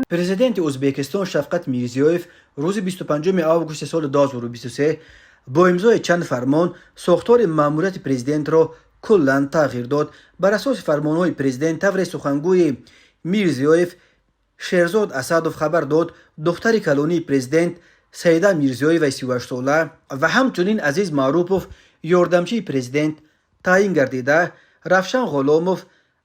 Президенти Ӯзбекистон Шавкат Мирзиёев рӯзи 25 августи соли 2023 бо имзои чанд фармон сохтори маъмурияти президентро куллан тағйир дод. Бар асоси фармонҳои президент, тавре сухангӯи Мирзиёев Шерзод Асадов хабар дод, духтари калонии президент Саида Мирзиёеваи 38-сола ва ҳамчунин Азиз Маърупов ёрдамчии президент таъин гардида, Равшан Ғуломов,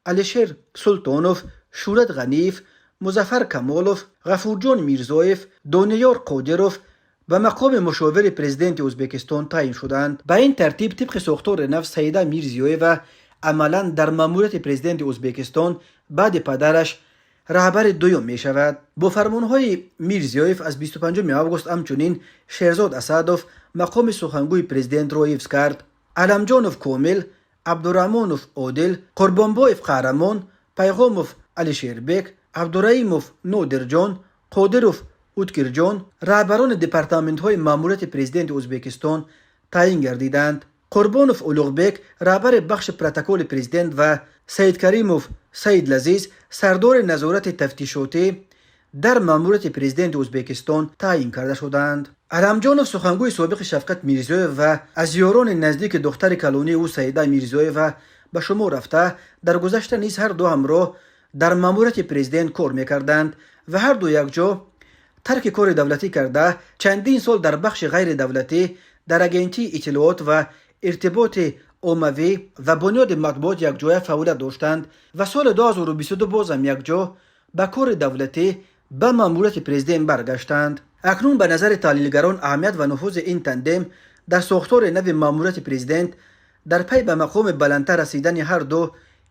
Алишер Султонов, Шӯрат Ғаниев, Музаффар Камолов, Ғафурҷон Мирзоев, Дониёр Қодиров ба мақоми мушовири президенти Ӯзбекистон таъин шуданд. Ба ин тартиб, тибқи сохтори нав, Саида Мирзиёева амалан дар маъмурияти президенти Ӯзбекистон баъди падараш раҳбари дуюм мешавад. Бо фармонҳои Мирзиёев аз 25 август ҳамчунин Шерзод Асадов мақоми сухангӯи президентро ҳифз кард. Аламҷонов Комил, Абдураҳмонов Одил, Қурбонбоев Қаҳрамон, Пайғомов Алишербек, Абдураимов Нодирҷон, Қодиров Уткирҷон раҳбарони департаментҳои маъмурияти президенти Ӯзбекистон таъин гардиданд. Қурбонов Улуғбек раҳбари бахши протоколи президент ва Саидкаримов Саидлазиз сардори назорати тафтишотӣ дар маъмурияти президенти Ӯзбекистон таъин карда шуданд. Аламҷонов сухангӯи собиқи Шавкат Мирзиёев ва аз ёрони наздики духтари калонии ӯ Саида Мирзиёева ба шумор рафта, дар гузашта низ ҳарду ҳамроҳ дар маъмурияти президент кор мекарданд ва ҳарду якҷо тарки кори давлатӣ карда, чандин сол дар бахши ғайридавлатӣ, дар Агентии иттилоот ва иртиботи оммавӣ ва Бунёди матбуот якҷоя фаъолият доштанд ва соли 2022 бозам якҷо ба кори давлатӣ, ба маъмурияти президент баргаштанд. Акнун, ба назари таҳлилгарон, аҳамият ва нуфузи ин тандем дар сохтори нави маъмурияти президент дар пай ба мақоми баландтар расидани ҳар ду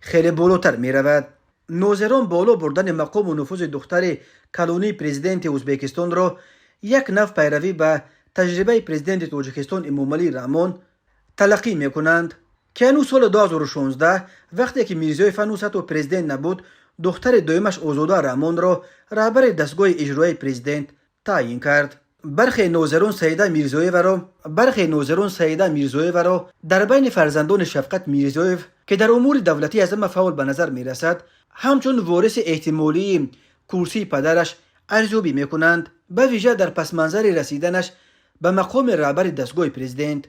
хеле болотар меравад. Нозирон боло бурдани мақому нуфузи духтари калонии президенти Ӯзбекистонро як нав пайравӣ ба таҷрибаи президенти Тоҷикистон Эмомалӣ Раҳмон талаққӣ мекунанд, ки ҳанӯз соли 2016, вақте ки Мирзиёев ҳанӯз ҳатто президент набуд, духтари дуюмаш Озода Раҳмонро раҳбари дастгоҳи иҷроияи президент таъин кард. Бархе нозирон Саида Мирзиёеваро дар байни фарзандони Шавкат Мирзиёев, ки дар умури давлатӣ аз ҳама фаъол ба назар мерасад, ҳамчун вориси эҳтимолии курсии падараш арзёбӣ мекунанд, ба вижа дар пасманзари расиданаш ба мақоми раҳбари дастгоҳи президент.